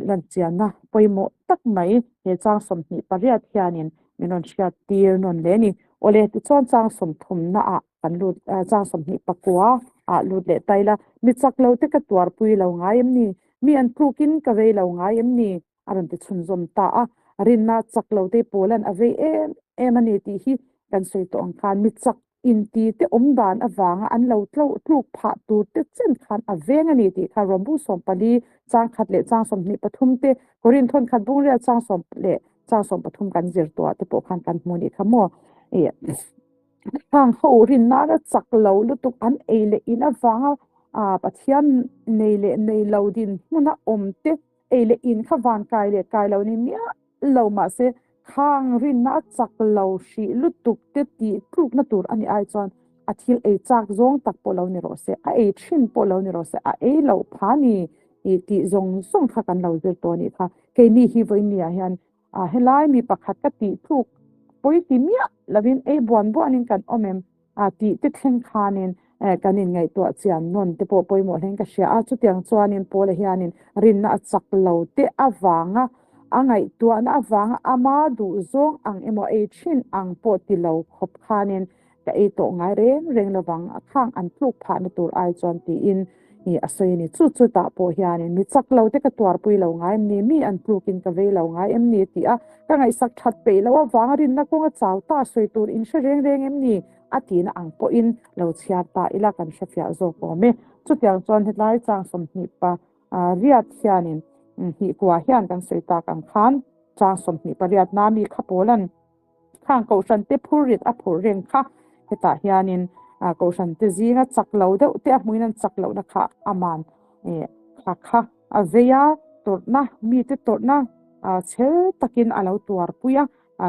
lanchianna pawimawh tak mai he chang 28 hianin min rawn hriattir nawn leh a ni. Awle, tichuan chang sawmthumnaah Kan lut chang 29 ah lut leh ta ila, mi chak lo te ka tuarpui lo ngai em ni? Mi an tlukin ka vei lo ngai em ni? A rawn ti chhunzawm ta a. Rinna chak lo te Paula'n a vei em em a ni tih hi kan sawi tawh ang khan mi chak inti te awm dan avanga an lo tluk phah tur te chen khan a veng a ni tih kha Rawmbu 14 chang khat leh chang 23 te Korinth thawn khat bung rial chang sawm leh chang 13 kan zir tawh ah te pawh khan kan hmu nih kha maw. Hang ho rinna chak lo lutuk an ei leh in avanga Pathian nei leh nei lo din hmuna awm te ei leh in kha van kai leh kai lo ni miah lo mahse khang rinna a chak lo hrih lutuk te tih tlukna tur a nih ai chuan a thil ei chak zawng tak pawh lo ni rawh se, a ei thin pawh lo ni rawh se, a ei loh pha ni tih zawng zawng kha kan lo zir tawh a nih kha. Keini hi vawiin hian A helai mi pakhat ka tih tluk pawi ti miah lovin ei buan buanin kan awm em? A tih te thleng khanin kan inngaihtuah chian nawn te pawh pawimawh hlein ka hria a. Chutiang chuanin Paula hianin rinna a chak lo te avanga a ngaihtuahna avanga ama duhzawng ang emaw ei thin ang pawh ti lo khawp khanin Ka ei tawh ngai reng reng lovang a khang an tluk phahna tur ai chuan tiin a sawi a ni. Chu chu tah pawh hianin mi chak lo te ka tuarpui lo ngai em ni, mi an tlukin ka vei lo ngai em ni tih a ka ngaihsak that peih loh avanga rinna kawnga chau ta sawi tur in hre reng reng em ni a tihna ang pawhin lo chhiar ta ila kan hrefiah zawk awm e. Chutiang chuan hetlai chang 20 pa riat hianin hnih kua hian kan sawi tak ang khan chang 28 na mi kha pawl an Khang Kohhran te phurrit a phurh reng kha hetah hianin Kohhran te zinga chak lo deuh te a hmuin an chak lohna kha a man kha kha a vei a, tawrhna mite tawrhna chhel takin a lo tuarpui a,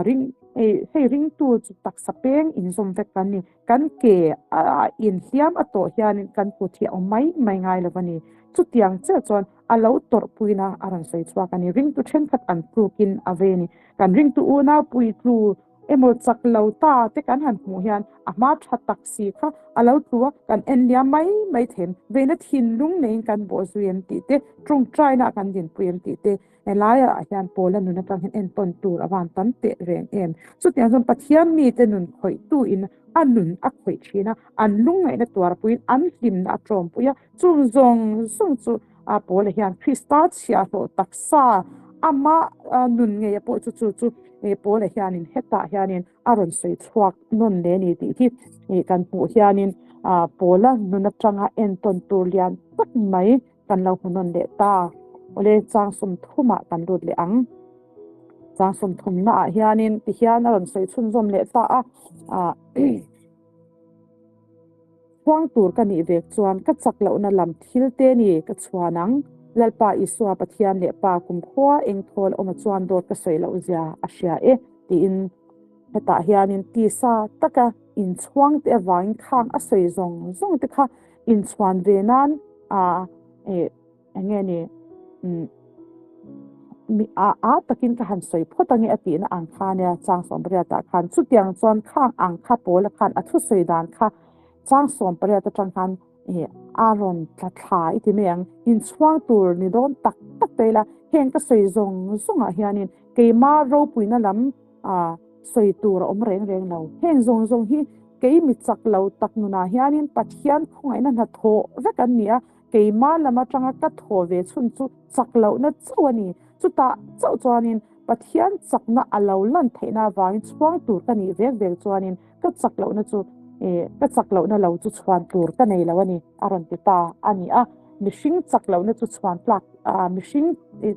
ring hei ringtu chu taksa peng inzawm vek kan ni. Kan ke a inhliam a tawh hianin kan kut hi a awm mai mai ngai lo a ni. Chutiang chiah chuan a lo tawrhpuina a rawn sawi chhuak a ni. Ringtu thenkhat an tlukin a vei a ni. Kan ringtu unau puitlu emaw chak lo ta te kan han hmuh hian a hma tha tak si kha a lo tlu a, kan en liam mai mai them. Veina thinlung neiin kan bawh zui em tih te, tawngtaina ah kan dinpui em tih te helaiah hian Paula nun atang hian entawn tur a van tam teh reng em. Chutiang chuan Pathian mite nun khawihtu in a nun a khawih thin a, an lungngaihna tuarpuiin an hlimna a tawmpui a, chung zawng zawng chu a Paula hian Krista chhiahhlawh taksa ama nun ngeia pawh chu chu chu Paula hianin hetah hianin a rawn sawi chhuak nawn leh a ni tih hi kan hmuh hianin Paula nun atanga entawn tur lian tak mai kan lo hmu nawn leh ta. Awle chang sawmthumah kan lut leh ang. Chang sawmthumnaah hianin tihian a rawn sawi chhunzawm leh ta a. Chhuang tur ka nih vek chuan ka chak lohna lam thil te ni ka chhuan ang. Lalpa Isua Pathian leh Pa kumkhua eng thawl awma chuan dawt ka sawi loh zia a hria e tiin hetah hianin tisa taka inchhuang te avangin khang a sawi zawng zawng te kha inchhuan ve nan a Eng nge ni? Umm mi a a takin ka han sawi phawt ange a tihna ang kha nia chang sawmpariat ah khan chutiang chuan khang ang kha pawla khan a thusawi dan kha chang sawmpariat atang khan ih a rawn tla thla i ti mai ang inchhuang tur ni dawn tak tak ta ila heng ka sawi zawng zawng ah hianin keima ropuina lam a sawi tur a awm reng reng lo heng zawng zawng hi kei mi chak lo tak nunah hianin Pathian khawngaihna hnathawh vek an ni a. Keimah lam atanga ka thaw ve chhun chu chak lohna chauh a ni. Chutah chauh chuanin Pathian chakna a lo lan theihna avangin chhuang tur ka nih vek vek chuanin ka chak lohna chu eh ka chak lohna lo chu chhuan tur ka nei lo a ni a rawn ti ta a ni a. Mihring chak lohna chu chhuan tlak ah mihring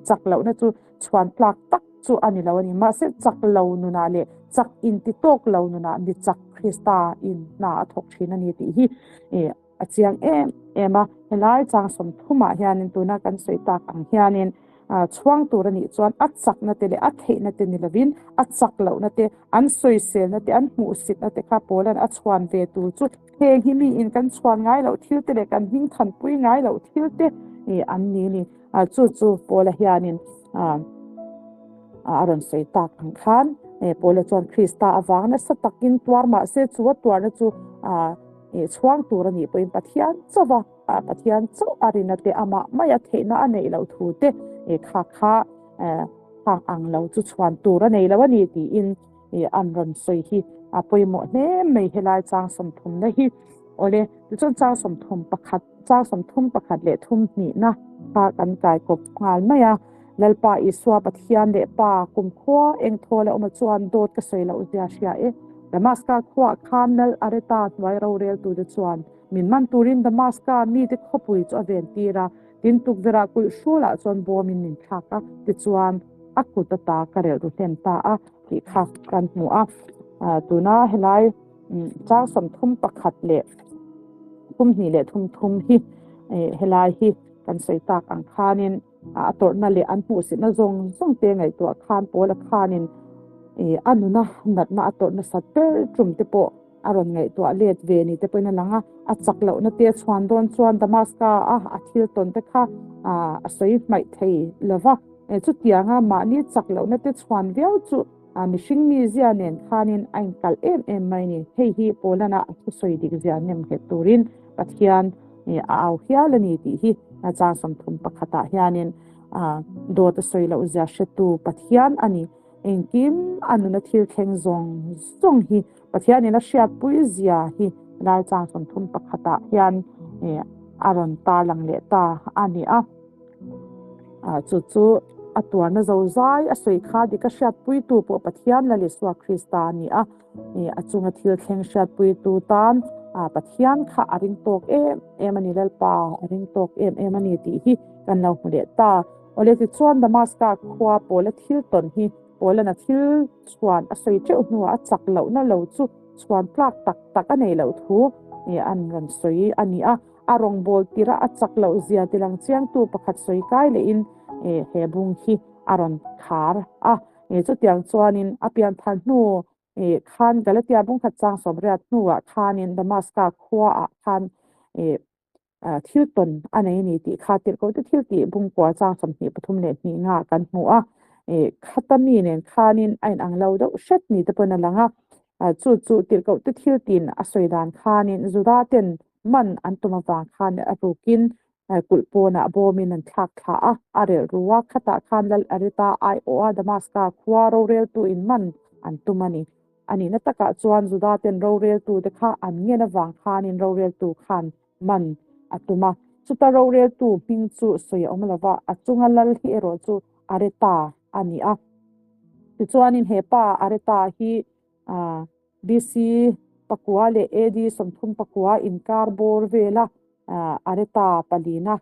chak lohna chu chhuan tlak tak chu a ni lo a ni. Mahse chak lo nunah leh chak inti tawk lo nunah mi chak Krista in hna a thawk thin a ni tih hi eh A chiang em em a, helai chang sawmthumah hianin tuna kan sawi tak ang hianin chhuang tur a nih chuan a chakna te leh a theihna te ni lovin a chak lohna te, an sawiselna te, an hmuhsitna te kha Paula'n a chhuan ve tur chu heng hi miin kan chhuan ngai loh thil te leh kan hming thanpui ngai loh thil te an ni a ni. Chu chu Paula hianin a rawn sawi tak ang khan Paula chuan Krista avang nasa takin tuar mahse chu a tuarna chu Ih chhuang tur a nih pawhin Pathian chauh a, Pathian chauh a rina te amah maia theihna a neih loh thu te ih kha kha khang ang lo chu chhuan tur a nei lo a ni tiin ih an rawn sawi hi a pawimawh hle mai helai chang sawmthumna hi. Awle, tichuan chang sawmthum pakhat, chang sawmthum pakhat leh thum hnihna kha kan kai kawp nghal mai a. Lalpa Isua Pathian leh Pa kumkhua eng thaw leh awma chuan dawt ka sawi loh zia hria e. Damaska khuaah khan Lal Areta hnuai roreltute chuan min man turin Damaska mite khawpui chu a ventir a, tin tukverhah kulh hrulah chuan bawmin min thlak a, tichuan a kut ata ka relh ru hlen ta a tih kha kan hmu a. Tuna helai chang 31 leh 32 leh 33 hi helai hi kan sawi tak ang khanin a tawrhna leh an hmuhsitna zawng zawng te ngaihtuah khan Paula khanin a nuna natna a tawrh nasat ber tum te pawh a rawn ngaihtuah let ve ni te pawhin a lang a, a chak lohna te a chhuan dawn chuan Damaska a a thil tawn te kha a sawi hmaih thei lo va, chutianga mahni chak lohna te chhuan viau chu A mihring mizia nen khanin a inkalh em em mai ni. Hei hi Paulana a thusawi dik zia nemnghet turin Pathian a au hial a ni tih hi chang 31 ah hianin dawt a sawi loh zia hretu Pathian a ni. Engkim a nuna thil thleng zawng zawng hi Pathianin a hriatpui zia hi lai chang 31 ah hian a rawn tarlang leh ta a ni a. Chu chu a tuarna zozai a sawi kha dik a hriatpuitu pawh Pathian Lal Isua Krista a ni a. A chunga thil thleng hriatpuitu tan Pathian kha a ring tawk em em a ni, Lalpa a ring tawk em em a ni tih hi kan lo hmu leh ta. Awle tichuan Damaska khua pawla thil tawn hi Paula'n a thil chhuan a sawi teuh hnuah a chak lohna lo chu chhuan tlak tak tak a neih loh thu an rawn sawi a ni a. A rawngbâwl tirh a chak loh zia tilang chiangtu pakhat sawi kai lehin he bung hi a rawn khar a. Chutiang chuanin a pianthar hnu khan Galatia bung khat chang 80 hnuah khanin Damaska khuaah khan thil tawn a nei a ni tih kha tirhkohte thil tih bung kua chang 23 leh 2 nga kan hmu a. Khata mi nen khanin a inang lo deuh hret ni te pawhin a lang a. Chu chu tirhkohte thil tin a sawi dan khanin Juda ten man an tum avang khan a rukin kulh pawnah bawmin an thlak thla a, a relh ru a, khatah khan Lal Areta aiawha Damaska khua roreltu in man an tum a ni. A nihna takah chuan Juda ten roreltute kha an ngen avang khanin roreltu khan man a tum a. Chuta roreltu hming chu sawi a awm lo va, a chunga lal hi erawh chu Areta a ni a. Tichuanin he pa Areta hi BC pakua leh AD 34 inkar bawr vela Areta palina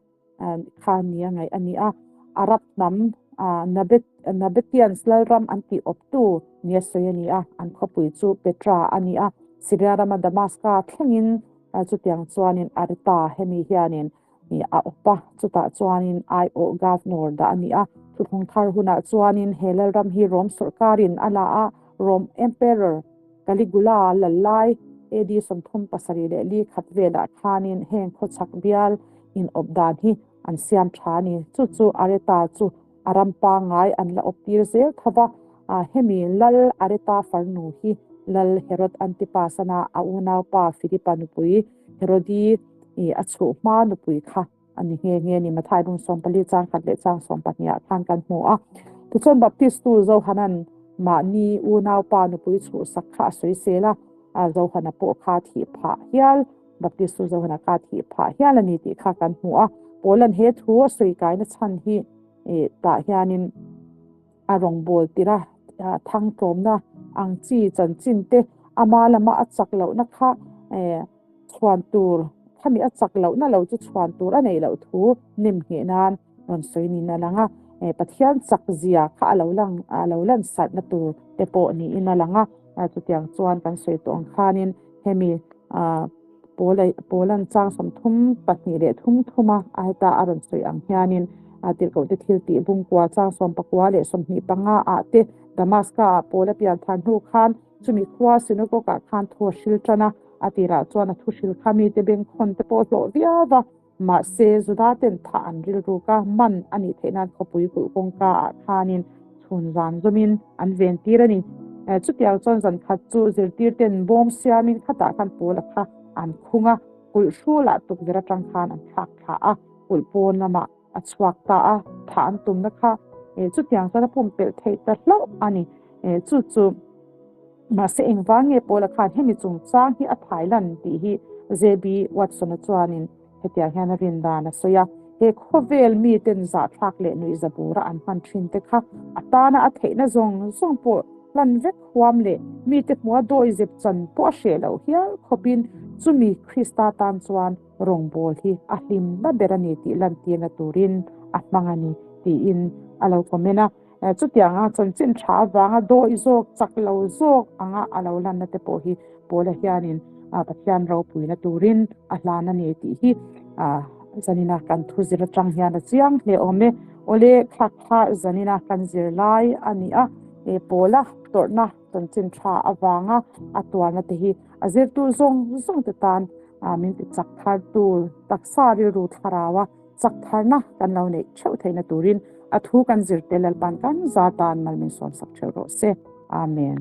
kha nia ngaih a ni a. Arab hnam Nabetians lalram an tih awptu nia sawi a ni a, an khawpui chu Petra a ni a. Syria rama Damaska thlengin chutiang chuanin Areta hemi hianin a awp a, chutah chuanin aiawh governor dah a ni a. Thuthlung thar hunah chuanin he lalram hi Rome sawrkarin a la a, Rome Emperor Caligula lal lai AD 34 velah khanin heng khawchhak bial inawp dan hi an siam tha a ni. Chu chu Areta chu a ram pangngai an la awp tir zel tho va, hemi lal Areta farnu hi lal Herod Antipas ana a unaupa Philipa nupui Herodi a chhuh hma nupui kha a ni nghe nghe a ni. Mathai bung 14 chang khat leh chang 12 ah khan kan hmu a. Tichuan Baptistu Johanan mahni unaupa nupui chhuhsak kha a sawisel a, Johana pawh kha thih phah hial, Baptistu Johana kha thih phah hial a ni tih kha kan hmu a. Paula'n he thu a sawi kaina chhan hi tah hianin a rawngbâwl tirh a, thangtlawmna ang chi chanchin te ama lama a chak lohna kha chhuan tur, khami a chak lohna lo chu chhuan tur a neih loh thu nem ngheh nan rawn sawi niin a lang a. Pathian chak zia kha a lo lang, a lo lan sarhna tur te pawh niin a lang a. Chutiang chuan kan sawi tawh ang khanin hemi Paula'n chang 32 leh thum thuma a heta a rawn sawi ang hianin tirhkohte thil tih bungkua chang 19 leh 25 ah te Damaska ah Paula pian thar hnu khan chumi khua synagogue ah khan thu a hril tan a, a tirah chuan a thu hril kha mite bengkhawn te pawh hlawh viau va, mahse Juda ten thah an rilruk a, man a nih theih nan khawpui kulh kawngka ah khanin chhun zan zawmin an ven tir a ni. Chutiang chuan zan khat chu zirtir ten bawm siamin khatah khan Paula kha an khung a, kulh hrulah tukverh atang khan an thlak thla a, kulh pawn lamah a chhuak ta a, thah an tumna kha chutiang chuan a pumpelh theih ta hlauh a ni. Chu chu mahse engvang nge Paula khan hemi chungchang hi a thai lan tih hi JB Watson-a chuanin hetiang hian a rin dan a sawi a, he khawvel miten zahthlak leh nuihza bura an hman thin te kha a tana a theihna zawng zawng pawh hlan vek huam leh mite hmua dawizep chan pawh a hreh loh hial khawpin chumi Krista tan chuan Rawngbâwl hi a hlimna ber a ni tih lantirna turin a hmang a ni tiin a lo comment a. Chutianga chanchin tha avanga dawih zawk, chak lo zawk anga a lo lanna te pawh hi Paula hianin Pathian ropuina turin a hlan a ni tih hi zanina kan thu zir atang hian a chiang hle awm e. Awle thlak kha zanina kan zir lai a ni a, Paula tawrhna chanchin tha avanga a tuarna te hi a zirtu zawng zawng te tan min ti chak thar tu taksa rilru thlarau a chak tharna kan lo neih theuh theihna turin a thu kan zir te Lalpan kan za tan mal min sawmsak theuh rawh se. Amen.